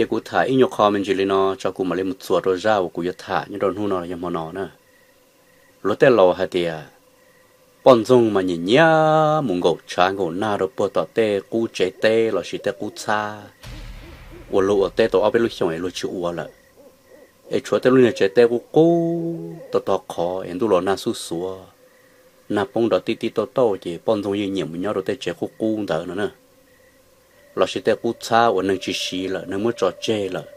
Ces kuv tham ib nyuag qho me ntsis li no tso kuv mam li mus txuas rau zaj uas kuv yuav tham nyob rau hnub no los yog hmo no na. Luag tej laus hais tias poj ntxoog mas nyiam nyiam mus nkaum tshav nkaum nag rau puag tom tej qub tsev teb lossis tej qub txhab uas luag ua teb tau ob peb lub xyoos es luag tsis ua lawm, es tshuav tej lub niag tsev teb qub qub tog tog qhov es ntuj los nag xub xuav, nag poob nrov tij tij tauj tauj ces poj ntxoog yeej nyiam mus nyob rau tej tsev qub qub ntawd no na, lossis tej qub txhab uas neeg tsis siv lawm neeg muab tso tseg lawm,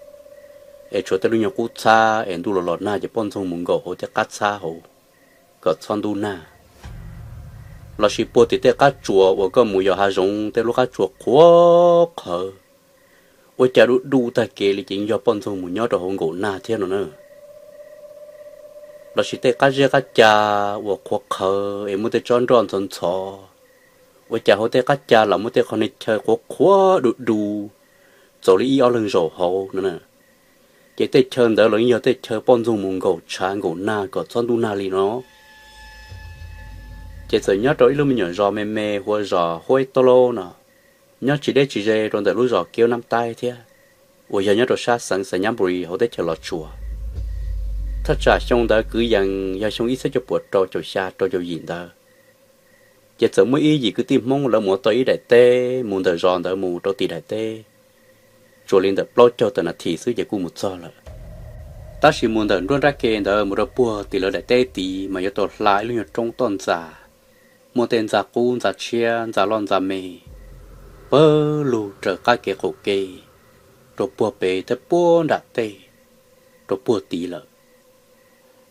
es tshuav tej lub nyuag qub txhab es ntuj los los nag ces poj ntxoog mus nkaum hauv tej qab txhab hauv kom txhob ntub nag. Lossis puag tim tej qab tsuas uas koj mus yos hav zoov tej lub qab tsuas qhuav qhawv, ua cas du du tag kev li ces yog poj ntxoog mus nyob rau hauv nkaum nag thiab no na. Lossis tej qab zeb qab ca uas qhuav qhawv es muaj tej tsob nroj ntxhov ntxhov, ua cas hauv tej qab ca los muaj tej qhov niag chaw qhuav qhuav du du txaus li ib ob leeg zaum hauv no na. Ces tej chaw ntawd los yeej yog tej chaw poj ntxoog mus nkaum tshav nkaum nag kom txhob ntub nag li no. Ces txawm nyob rau ib lub me nyuam zos me me hu ua zos Huab Ib Taub Laub no, nyob tsis deb tsis ze rau ntawm lub zos Kiaub Nab Taib thiab, uas yog nyob rau sab xeev Xais Nyab Npus Lis hauv teb chaws Los Tsuas. Thaj tsam xyoo ntawd kwv yees yog xyoo ib txhiab cuaj puas rau caum xya rau caum yim ntawd, ces txawm muaj ib yim kwv tij Hmoob lawv mus ua tau ib daim teb mus ntawm zos ntawd mus rau tim daim teb, tsuas li ntawm plaub caug tawm nas this xwb ces kuj mus txog lawm. Tab sis mus ntawm nruab nrab ke ntawd mus rau puag tim lawv daim teb tid mas yuav tau hla ib lub nyuag roob toj ntxas, muaj tej ntxa qub ntxa tshiab ntxa loj ntxa me pawg lug raws qab kev qaum ke rau puag pem thiab puag nram tej rau puag tid lawm.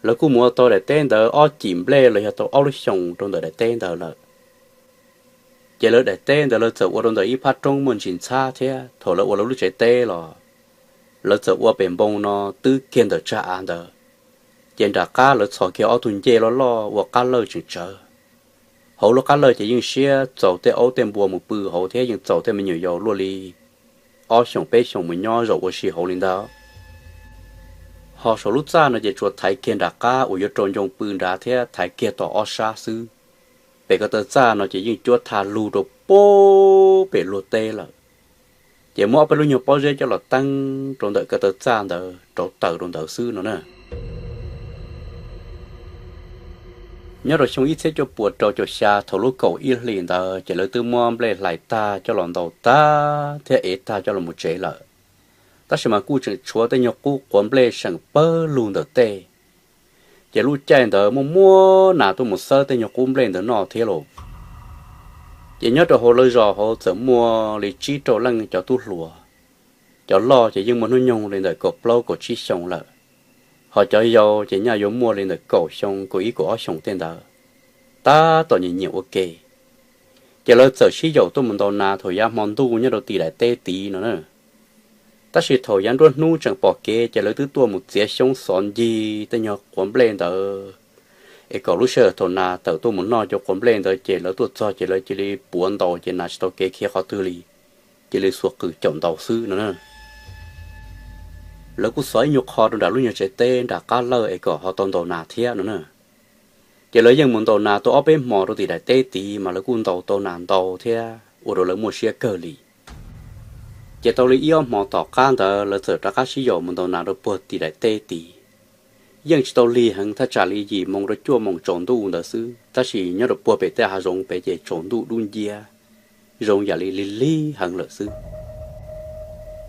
Lawv kuj mus ua tau daim teb ntawd ob cim nplej los yog tau ob lub xyoos rau ntawm daim teb ntawd lawm. Ces lawv daim teb ntawd lawv txawm ua rau ntawm ib phab roob muaj ntsis ntxhab thiab thaum lawv ua lawv lub tsev teb los lawv txawm ua pem npoo no twb kiag ntawm tsag av ntawd, ces nram qab lawv txhos kiag ob tug ncej loj loj ua qab lawj tseem tsawv. Hauv lub qab lawj ces yeej siab txaus tej aub tej npua mus pw hauv thiab yeej txaus tej me nyuam yaus luaj li ob xyoos peb xyoos mus nyob zaum ua si hauv li ntawd. Ho saum lub txaj no ces tsuas thaiv kiag nram qab uas yuav rau ncoo pw nrad thiab thaiv kiag tom ob sab xwb. Pem ko taw txaj no ces yeej cuab tha lug rau puag pem luag teb lawm. Ces muab ob peb lub nyuag pob zeb coj los teeb rau ntawm ko taw txaj ntawd rauv taws rau ntawd xwb no na. Nyob rau xyoo ib txhiab cuaj puas rau caum xya thaum lub kaum ib hlis ntawd ces lawv twb muab nplej hlais tag coj los ntaus tag thiab ev tag coj los mus tsev lawm. Tab sis mas kuj tseem tshuav tej nyuag qub quav nplej seem pawg lug ntawm tej. Ces lub caij ntawd muaj muaj nas tuaj mus xawb tej nyuag qub nplej ntawd noj thiab lauj. Ces nyob rau hauv lawv zos hauv txawm muaj li tsib rau leej cov tub hluas, cov loj ces yeej muaj hnub nyoog li ntawm kaum plaub kaum tsib xyoo lawm, ho cov yau ces nyaj yuav muaj li ntawm kaum xyoo kaum ib kaum ob xyoos tej ntawd, tab tom nyiam nyiam ua ke. Ces lawv txawm sib yaum tuaj mus ntaus nas thaum yav hmo ntuj nyob rau tim daim teb tid no na. Tab sis thaum yav nruab hnub tseem pom kev ces lawv twb tuaj mus txiav xyoob xov ncig tej nyuag quav nplej ntawd, es kom lub sij hawm thaum nas tawm tuaj mus noj cov quav nplej ntawd ces lawv tuaj txog ces lawv cia li puav ntaus ces nas tsis tau kev khiav qhov twg li, cia li xuas qws caum ntaus xwb no na. Lawv kuj xov ib nyuag qho rau nram lub nyuag tsev teb nram qab lawj es kom ho tau ntaus nas thiab no na. Ces lawv yeej mus ntaus nas tau ob peb hmos rau tim daim teb tid mas lawv kuj ntaus tau nas ntau thiab ua rau lawv muaj siab kawg li. Ces tau li ib ob hmos tom qab ntawd lawv txawm rov qab sib yaum mus ntaus nas rau puag tim daim teb tid. Yeej tsis tau lig heev, thaj tsam li yim moos rau cuaj moos tsaus ntuj ntawd xwb, tab sis nyob rau puag pem tej hav zoov pem ces tsaus ntuj dub nciab, zoo yam li lig lig heev lawm xwb.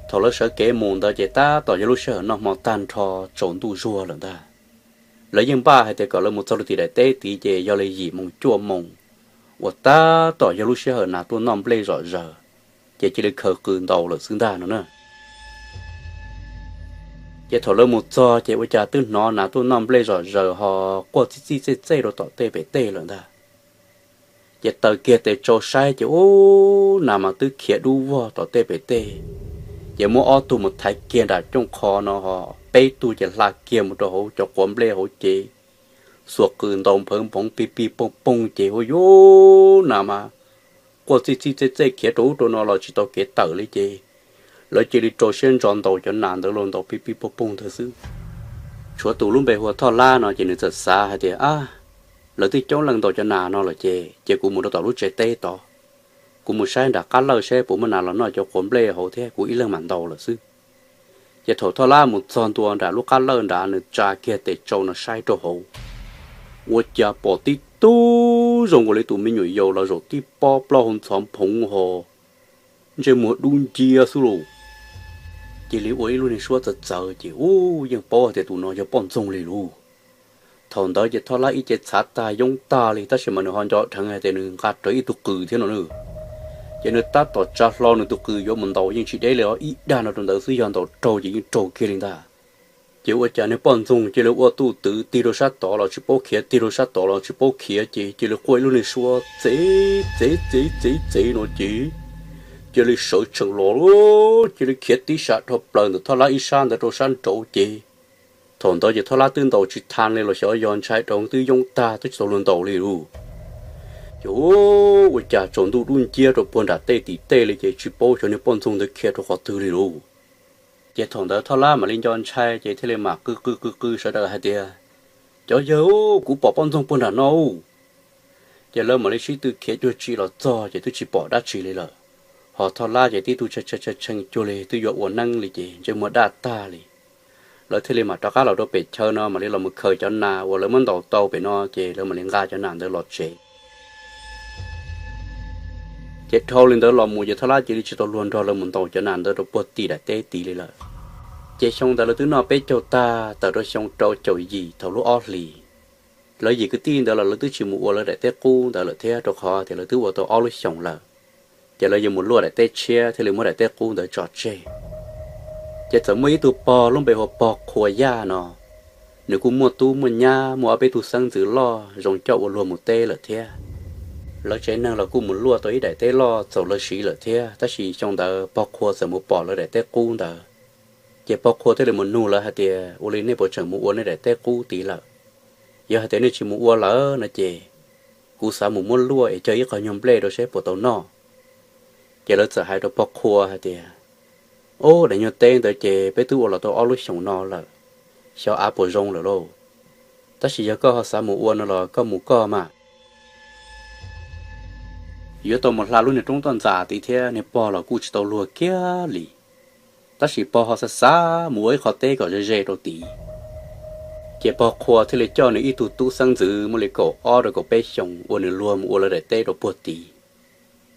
Thaum lawv sawv kev mus ntawd ces tab tom yog lub sij hawm noj hmo tag nrho, tsaus ntuj zuag lawm ntag. Lawv yeej npaj hais tias kom lawv mus txog rau tim daim teb tid ces yog li yim moos cuaj moos uas tab tom yog lub sij hawm nas tuaj noj nplej zom zaws, ces cia li khaws qws ntaus lawm xwb ntag no na. Ces thaum lawv mus txog ces ua cas twb hnov nas tuaj noj nplej zom zaws ho quaj txij txij txej txej rau tom tej pem tej lawm ntag. Ces taws kiag tes tsau saib ces ub, nas mas twb khiav dub vog tom tej pem tej. Ces muab ob tug mus thaiv kiag nram cooj qho no ho peb tug ces hla kiag mus rau hauv cov quav nplej hauv ces xuas qws ntaus nphawv nphoov pig pig poog poog ces ua cas nas mas quaj txij txij txej txej khiav rau ub rau no los tsis tau kev tawm li ces lawv cia li rau siab ntso ntaus cov nas ntawd los ntaus pig pig poog poog ntawd xwb. Tshuav tus lub npe hu ua Thoj Lab no ces nws txawm xav hais tias, ab, lawv twb coob leej ntaus cov nas no lawm ces ces kuv mus rau tom lub tsev teb tod, kuv mus saib nram qab lawj saib puas muaj nas los noj cov quav nplej hauv thiab kuv ib leeg mam ntaus lawm xwb. Ces thaum Thoj Lab mus txog ntua nram lub qab lawj nrad, nws tsa kiag tes tsau no saib rau hauv, ua cas pom tib tug zoo nkaus li tus me nyuam yaus los zaum tib pob plaub hau ntxhov phoov ho ntsej muag dub nciab xwb lauj. Cia li ua ib lub niag suab txawv txawv ces ub, yeej paub hais tias tus no yog poj ntxoog li lauj. Thaum ntawd ces Thoj Lab ib ce txhav tag yoob tag li, tab sis mas nws ho nco dheev hais tias nws nqa rawv ib tug qws thiab no na. Ces nws tab tom tsa hlo nws tus qws yuav mus ntaus, yeej tsis deb li os, ib dag no rau ntawd xwb, yog ntaus raug ces yeej raug kiag li ntag. Ces ua cas niag poj ntxoog cia li ua tuj twv, tig rau sab tod los tsis paub khiav, tig rau sab tod los tsis paub khiav, ces cia li quaj ib lub niag suab txev txev txev txev txev no ces cia li sawv tsees los, cia li khiav tib sab dhau plaws ntawm Thoj Lab ib sab ntawd rau sab nraud ces thaum ntawd ces Thoj Lab twb ntaus tsis tau li los xyov yog ntshai rau twb yoob tag twb tsis tau luag ntaus li lauj. Ces ua cas tsaus ntuj dub nciab rau puag nram tej tim tej li ces tsis paub xyov niag poj ntxoog ntawd khiav rau qhov twg li lauj. Ces thaum ntawd Thoj Lab mam li nco ntshai ces thiaj li mam qw qw qw qw sawv daws hais tias, Cov yawg, kuv pom poj ntxoog puag nram no. Ces lawv mam li sib tw khiav cuag tsi los txog ces twb tsis pom dab tsi li lawm. Ho Thoj Lab ces tib tug tshee tshee cuag li twb yuav ua neeb li ces ntsej muag daj tag li. Lawv thiaj li mam rov qab los rau pem chaw no mam li los mus khaws cov nas uas lawv muab ntaus tau pem no ces lawv mam li nqa cov nas ntawd los tsev. Ces dhau li ntawd los mus ces Thoj Lab cia li tsis tau luag nrog lawv mus ntaus cov nas ntawd rau puag tim daim teb tid li lawm. Ces xyoo ntawd lawv twb noj peb caug tag tawm rau xyoo rau caum yim thaum lub ob hlis. Lawv yim kwv tij ntawd los lawv twb tsis mus ua lawv daim teb qub ntawd lawm thiab, rau qhov tias lawv twb ua tau ob lub xyoos lawm. Ces lawv yuav mus luaj daim teb tshiab thiaj li muab daim teb qub ntawd tso tseg. Ces txawm muaj ib tug pog lub npe hu ua pog Qhua Yaj no, nws kuj muaj tub muaj nyab muaj ob peb tug xeeb ntxwv loj zoo coj ua luag mus teb lawm thiab. Lawv tsev neeg los kuj mus luaj tau ib daim teb loj txaus lawv siv lawm thiab, tab sis xyoo ntawd pog Qhua txawm mus pom lawv daim teb qub ntawd. Ces pog Qhua thiaj li mus nug lawv hais tias, Ua li nej puas tseem mus ua nej daim teb qub tid lawm? Yog hais tias nej tsis mus ua lawm no ces kuv xav mus muab luaj es cog ib qho nyuag nplej rau seb puas tau noj. Ces lawv txawm hais rau pog Qhua hais tias, Ob, daim nyuag teb ntawd ces peb twb ua los tau ob lub xyoos no lawm, xyov av puas zoo lawm lauj. Tab sis yog koj ho xav mus ua no los koj mus koj mas. Yuav tau mus hla lub niag roob toj ntxas tid thiab, niag pog los kuj tsis tau luag kiag li. Tab sis pog ho xav xav mus ua ib qho teb kom ze ze rau tid. Ces pog Qhua thiaj li coj nws ib tug tub xeeb ntxwv muaj li kaum ob rau kaum peb xyoos ua nws luag mus ua lawv daim teb rau puag tid.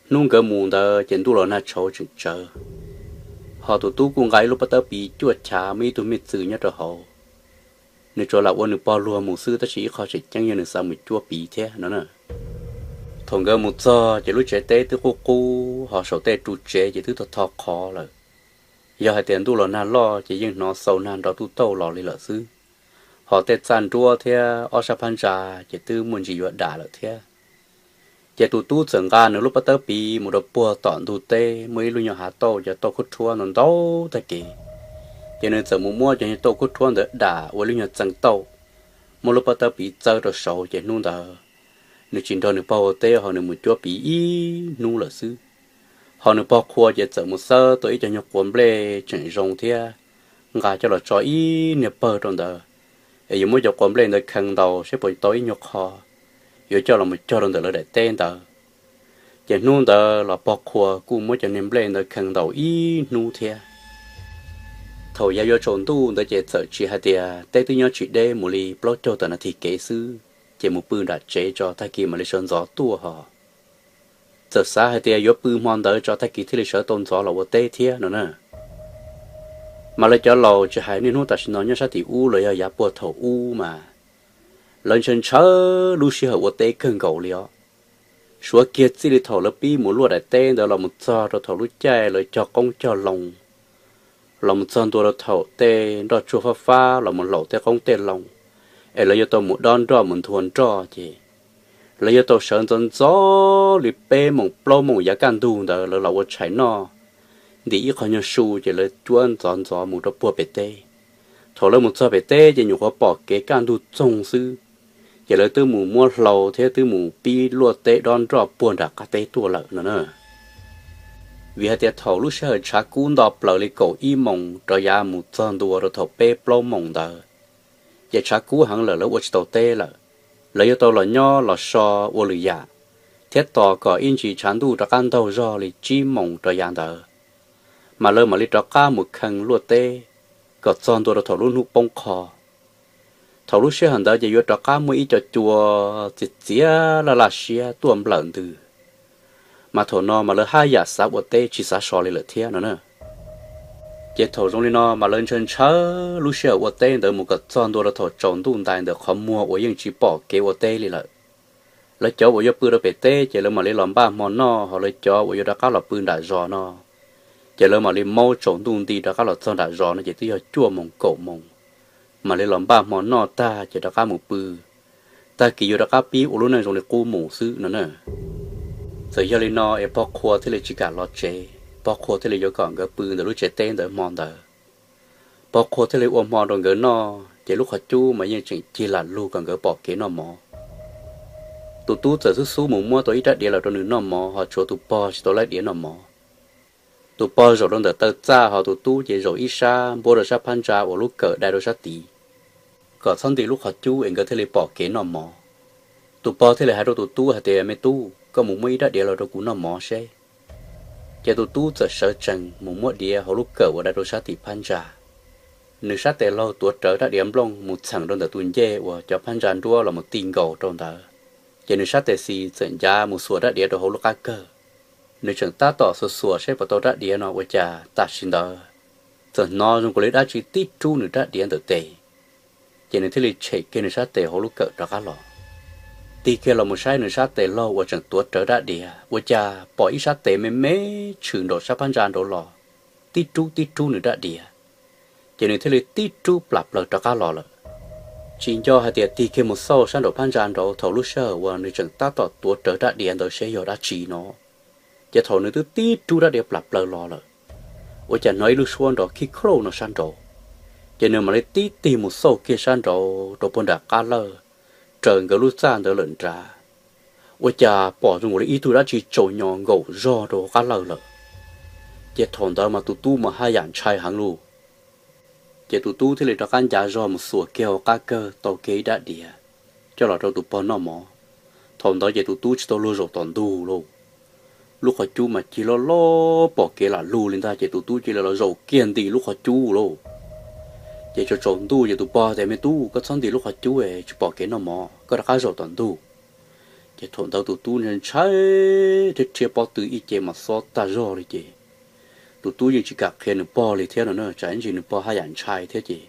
Hnub nkawd mus ntawd ces ntuj los nag tshauv tseem tsawv, ho tus tub kuj nqa ib lub pob tawb piv cuaj chav muaj ib tug me txwm nyob rau hauv. Nws tsuas lam ua nws pog luag mus xwb, tab sis ib qho tseem ceeb yog nws xav mus cuab piv thiab no na. Thaum nkawd mus txog ces lub tsev teb twb qub qub, ho saum tej ru tsev ces twb tho tho qhov lawm. Yog hais tias ntuj los nag loj ces yeej hnov xau nag nrov tuj tauj los li lawm xwb. Ho tej txaj nruab thiab ob sab phab ntsa ces twb muaj ntsis yuav dam lawm thiab. Ces tus tub txawm nqa nws lub pob tawb piv mus rau puag tom ntug teb muaj ib lub nyuag hav tauj, cov tauj khuab rhuab ntau ntau tag kev. Ces nws txawm mus muab cov nyuag tauj khuab rhuab ntawd dam ua lub nyuag txee tauj, muab lub pob tawb piv txawb rau saud ces hnub ntawd nws tsis nrog nws pog ua teb ho nws mus cuab piv ib hnub lawm xwb. Ho nws pog Qhua ces txawm mus xawb tau ib co nyuag quav nplej tseem zoo thiab, nqa coj los tso ib niag pawg rau ntawd, es yuav muab cov quav nplej ntawd khee ntaus seb puas tau ib nyuag qho, yuav coj los mus cog rau ntawm lawv daim teb ntawd. Ces hnub ntawd los pog Qhua kuj muab cov niag nplej ntawd khee ntaus ib hnub thiab. Thaum yav yuav tsaus ntuj ntawd ces txawm tsis hais tias teb twb nyob tsis deb, mus li plaub caug tawm nas this kev xwb, ces mus pw nram tsev tso, tag kis mam li sawv ntxov tuaj ho. Txawm xav hais tias yuav pw hmo ntawd tso, tag kis thiaj li sawv tau ntxov los ua teb thiab no na. Mas lawv cov laus tsis hais niaj hnub tam sim no nyob sab tim ub los yog yav puag thaum ub mas lawv ntshaw ntshaw lub sij hawm ua teb kawg nkaus li os. Suav kiag txij li thaum lawv pib mus luaj daim teb ntawd los mus txog rau thaum lub caij lawv cog qoob cog loo, los mus txog ntua rau thaum tej nroj tsuag fab fab los mus hlaum tej qoob tej loo, es lawv yuav tau mus dob nroj mus nthua nroj ces lawv yuav tau sawv ntxov ntxov li peb moos plaub moos yav kaj ntug ntawd lawv los ua tshais noj. Ntim ib qho nyuag su ces lawv cuab ntxov ntxov mus rau puag pem teb. Thaum lawv mus txog pem teb ces nyuam qhuav pom kev kaj ntug txoog xwb, ces lawv twb mus muab hlau thiab twb mus pib luaj teb dob nroj puag nram qab teb tuaj lawm no na. Vim hais tias thaum lub sij hawm tshav kub nto plaws li kaum ib moos rov yav mus txog ntua rau thaum peb plaub moos ntawd, ces tshav kub heev lawm lawv ua tsis tau teb lawm. Lawv yuav tau los nyob los so ua lwm yam, thiab tos kom ib ntsis tshav ntuj rov qab ntaug zog li tsib moos rov yav ntawd, mas lawv mam li rov qab mus khee luaj teb. kom txog ntua rau thaum lub hnub poob qho. Thaum lub sij hawm ntawd ces yuav rov qab muaj ib co cua txias txias laj laj siab tuaj nplawm ntws, mas thaum no mas lawv haj yam xav ua teb tsis xav so li lawm thiab no na. Ces thaum zoo li no mas lawv ntshaw ntshaw lub sij hawm ua teb ntawd mus kom txog ntua rau thaum tsaus ntuj ntais ntawm qhov muag uas yeej tsis pom kev ua teb li lawm. Lawv cov uas yuav pw rau pem teb ces lawv mam li los npaj hmo noj, ho lawv cov uas yuav rov qab los pw nram zos no ces lawv mam li maub tsaus ntuj nti rov qab los txog nram zos no ces twb yog cuaj moos kaum moos, mam li los npaj hmo noj tag ces rov qab mus pw. Tag kis yuav rov qab pib ua lub neej zoo li qub mus xwb no na. Txawm yog li no es pog Qhua thiaj li tsis kam los tsev, pog Qhua thiaj li yuav kom nkawd pw ntawm lub tsev teb ntawd hmo ntawd. Pog Qhua thiaj li ua hmo rau nkawd noj ces lub qhov cub mas yeej tseem cig lam lug kom nkawd pom kev noj mov. Tus tub txawm xub xub mus muab tau ib rab diav los rau nws noj mov, ho tshuav tus pog tsis tau laib diav noj mov. Tus pog zaum rau ntawm taw txaj, ho tus tub ces zaum ib sab npuab rau sab phab ntsa uas lub kawm dai rau sab tid, kom txhob nti lub qhov cub es nkawd thiaj li pom kev noj mov. Tus pog thiaj li hais rau tus tub hais tias, Me tub, koj mus muab ib rab diav los rau kuv noj mov seb. Ces tus tub txawm sawv tsees mus muab diav hauv lub kawm uas dai rau sab tim phab ntsa. Nws sab tes laug tuav rawv rab diav nplooj mus txheem rau ntawm tus ncej uas cov phab ntsa nruab los mus ti nkaus rau ntawd, ces nws sab tes xis txawm ncav mus xuas rab diav rau hauv lub qab kawg. Nws tseem tab tom xuas xuas seb puas tau rab diav no ua cas tam sim ntawd txawm hnov zoo li dab tsi tib rub nws rab diav ntawm tes. Ces nws thiaj li tshem kiag nws sab tes hauv lub kawm rov qab los, tig kiag los mus saib nws sab tes laug uas tseem tuav rawv rab diav, ua cas pom ib sab tes me me tshwm nraum sab phab ntsa nraud los, tib rub tib rub nws rab diav. Ces nws thiaj li tib rub plam plaws rov qab los lawm. Tsis nco hais tias tig kiag mus xauj sab nraum phab ntsa nraud thaum lub sij hawm uas nws tseem tab tom tuav rawv rab diav ntawd seb yog dab tsi no. Ces thaum nws twb tib rub rab diav plam plaws los lawm, ua cas hnov ib lub suab nrov khib khauj no sab nraud. Ces nws mam li tib tig mus xauj kiag sab nraud rau puag nram qab lawj, raws nkawd lub txaj ntawd lawm nrad, ua cas pom zoo nkaus li ib tug dab tsi tsaus nyos nkaum zog rau hauv qab lawj lawm. Ces thaum ntawd mas tus tub mas haj yam ntshai heev lauj. Ces tus tub thiaj li rov qab ncav zog mus xuas kiag hauv qab kawg tau kiag ib rab diav coj los rau tus pog noj mov. Thaum ntawd ces tus tub tsis tau luag zaum tom ntug lauj. Lub qhov cub mas cig loj loj pom kev lam lug li ntag, ces tus tub cia li los zaum kiag nti lub qhov cub lauj. Ces tsaus tsaus ntuj ces tus pog tias, Me tub, koj txhob nti lub qhov cub es tsis pom kev noj mov, koj rov qab zaum tom ntug. Ces thaum ntawd tus tub ntshai thiab rhiab pob tw ib ce mas xob tag zog li ces tus tub yeej tsis kam qhia nws pog li thiab no na, tsam ib ntsis nws pog haj yam ntshai thiab ces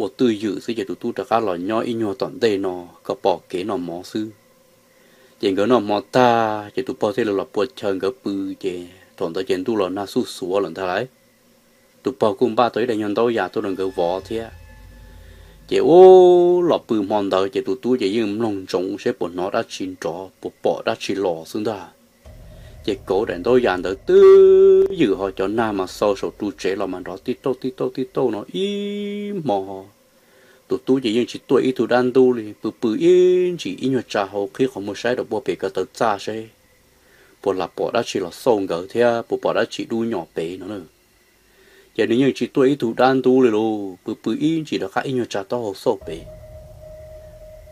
ua twj ywm xwb ces tus tub rov qab los nyob ib nyuag tom ntej no kom pom kev noj mov xwb. Ces nkawd noj hmo tag ces tus pog thiaj li los pua chaw nkawd pw. Ces thaum ntawd ces ntuj los nag xuj xuav lawm ntag lauj. Tus pog kuj npaj tau ib daim nyuag ntaub yas tuaj rau nkawd vov thiab. Ces ub, los pw hmo ntawd ces tus tub ces yeej mloog ntsoov seb puas hnov dab tsi nrov puas pom dab tsi los xwb ntag. Ces kauv daim ntaub yas ntawd twb ywm ho cov nag mas xau saum ru tsev los mas nrov tij tauj tij tauj tij tauj no ib hmo. Tus tub ces yeej tsis tuaj ib tug dab ntub li, pw pw ib ntsis ib nyuag tsa hau qhib qhov muag saib rau puag pem ko taw txaj seb puas lam pom dab tsi los xauj nkawd thiab puas pom dab tsi dub nyos pem no na. Ces nws yeej tsis tuaj ib tug dab ntub li lauj, pw pw ib ntsis rov qab ib nyuag tsa taub hau xauj pem,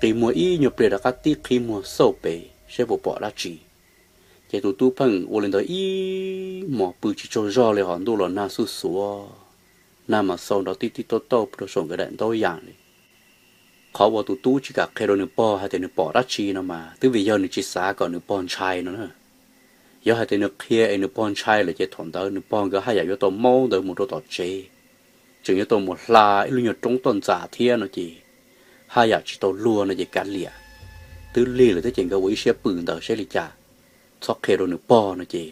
qi muag ib nyuag pliag rov qab tib qhib muag xauj pem seb puas pom dab tsi. Ces tus tub pheej ua li ntawd ib hmos pw tsis tsaug zog li ho ntuj los nag xuj xuav, nag mas xau nrov tij tij tauj tauj rau saum nkawd daim ntaub yas li. Qhov uas tus tub tsis kam qhia rau nws pog hais tias nws pom dab tsi no mas twb vim yog nws tsis xav kom nws pog ntshai no na. Yog hais tias nws qhia es nws pog ntshai lawm ces thaum ntawd nws pog nkawd haj yam yuav tau maub ntawd mus rau tom tsev, tseem yuav tau mus hla ib lub nyuag roob toj ntxas thiab no ces haj yam tsis tau luag no ces kav liam, twb lig lawm thiab ces nkawd ua ib siab pw ntawd saib li cas, txhob qhia rau nws pog no ces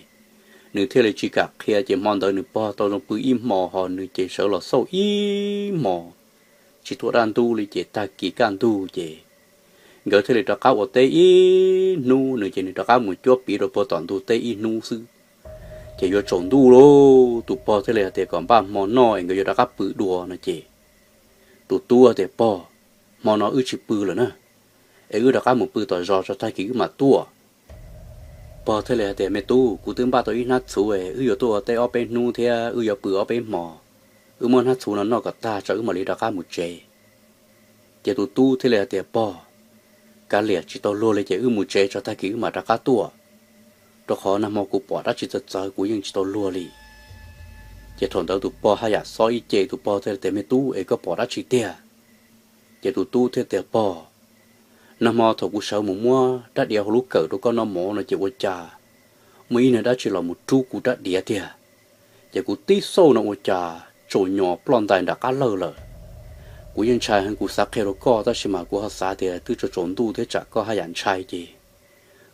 nws thiaj li tsis kam qhia. Ces hmo ntawd nws pog tau zoo pw ib hmos ho nws ces sawv los xauj ib hmos tsis tuaj dab ntub li ces tag kis kaj ntug ces nkawd thiaj li rov qab ua teb ib hnub, nws ces nws rov qab mus cuab piv rau puag tom ntug teb ib hnub xwb. Ces yuav tsaus ntuj lauj, tus pog thiaj li hais tias kom npaj hmo noj es nkawd yuav rov qab pw dua no ces tus tub tias, Pog, hmo no wb tsis pw lawm na, es wb rov qab mus pw tom zos tso tag kis wb mam tuaj. Pog thiaj li hais tias, Me tub, kuv twb npaj tau ib hnab txhuv es wb yuav tuaj ua teb ob peb hnub thiab wb yuav pw ob peb hmos, wb muab hnab txhuv no noj kom tag tso wb mam li rov qab mus tsev. Ces tus tub thiaj li hais tias, Pog, kav liam tsis tau luag li ces wb mus tsev tso tag kis wb mam rov qab tuaj, rau qhov nag hmo kuv pom dab tsi txawv txawv kuv yeej tsis tau luag li. Ces thaum ntawd tus pog haj yam xob ib ce, tus pog thiaj tias, Me tub, es koj pom dab tsi tiag? Ces tus tub thiaj tias, Pog, nag hmo thaum kuv sawv mus muab rab diav hauv lub kawm rau koj noj mov no ces ua cas muaj ib niag dab tsi los mus rub kuv rab diav tiag. Ces kuv tib xauj no ua cas tsaus nyos ploj ntais nram qab lawj lawm. Kuv yeej ntshai heev, kuv xav qhia rau koj tab sis mas kuv ho xav tias twb tsaus tsaus ntuj thiab tsam koj haj yam ntshai ces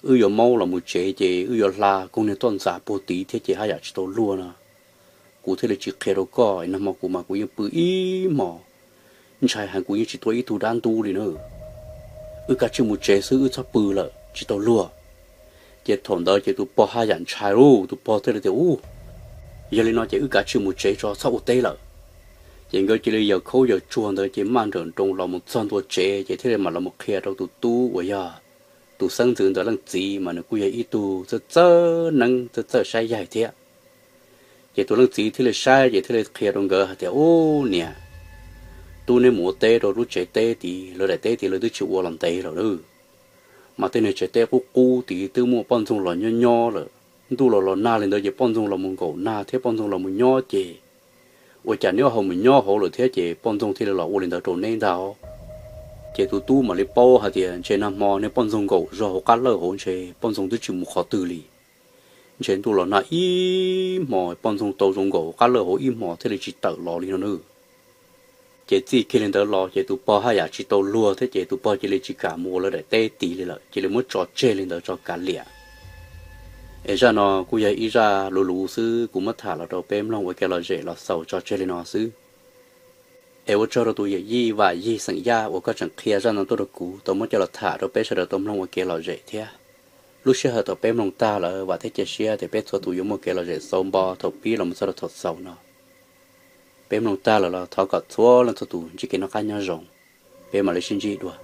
wb yuav maub los mus tsev ces wb yuav hla koog niag toj ntxas puag tid thiab ces haj yam tsis tau luag no. Kuv thiaj li tsis qhia rau koj, nag hmo kuv mas kuv yeej pw ib hmos, ntshai heev, kuv yeej tsis tua ib tug dab ntub li na. Wb kav tsij mus tsev xwb, wb txhob pw lawm, tsis tau luag. Ces thaum ntawd ces tus pog haj yam ntshai lauj, tus pog thiaj li tias, Ub, yog li no ces wb kav tsij mus tsev tso, txhob ua teb lawm. Ces nkawd cia li yawm khaub yawm tsuag ntawd ces maj nrawm nroos los mus txog ntua tsev ces thiaj li mam los mus qhia rau tus tub uas yog tus xeeb ntxwv ntawd leej txiv, mas nws kuj yog ib tug txawj txawj neeb txawj txawj saib yaig thiab. Ces tus leej txiv thiaj li saib ces thiaj li qhia rau nkawd hais tias, Ub niam, tub neb mus ua teb rau lub tsev teb tid, lawv daim teb tid lawv twb tsis ua los ntev lawm na. Mas tej niag tsev teb qub qub tid twb muaj poj ntxoog los nyob nyob lawm. Ntuj los los nag li ntawd ces poj ntxoog los mus nkaum nag thiab poj ntxoog los mus nyob ces ua cas neb ho mus nyob hauv lawm thiab ces poj ntxoog thiaj li los ua li ntawd rau neb ntag. Ces tus tub mam li paub hais tias ntshe nag hmo niag poj ntxoog nkaum zog hauv qab lawj hauv, ntshe poj ntxoog twb tsis mus qhov twg li. Ntshe ntuj los nag ib hmos poj ntxoog tau zoo nkaum hauv qab lawj hauv ib hmos thiaj li tsis tawm los li no na. Ces txij kiag li ntawd los ces tus pog haj yam tsis tau luag thiab ces tus pog cia li tsis kam mus ua lawv daim teb tid li lawm, cia li muab tso tseg li ntawd tso kav liam. Es zaj no kuj yog ib zaj luv luv xwb, kuv muab tham los rau peb mloog ua kev lom zem los xaus tso tseg li no xwb. Es ua tsaug rau tus yawm yij Vam Yig xeem Yaj uas koj tseem qhia zaj no tuaj rau kuv tau muab coj los tham rau peb sawv daws tau mloog ua kev lom zem thiab. Lub sij hawm thaum peb mloog tag lawm vam thiab cia siab tias peb txhua tus yuav muaj kev lom zem xaus npo thaum pib los mus txog rau thaum xaus no. Peb mloog tag lawm los thov kom txhua leej txhua tus ntsib kev noj qab nyob zoo. Peb mam li sib ntsib dua.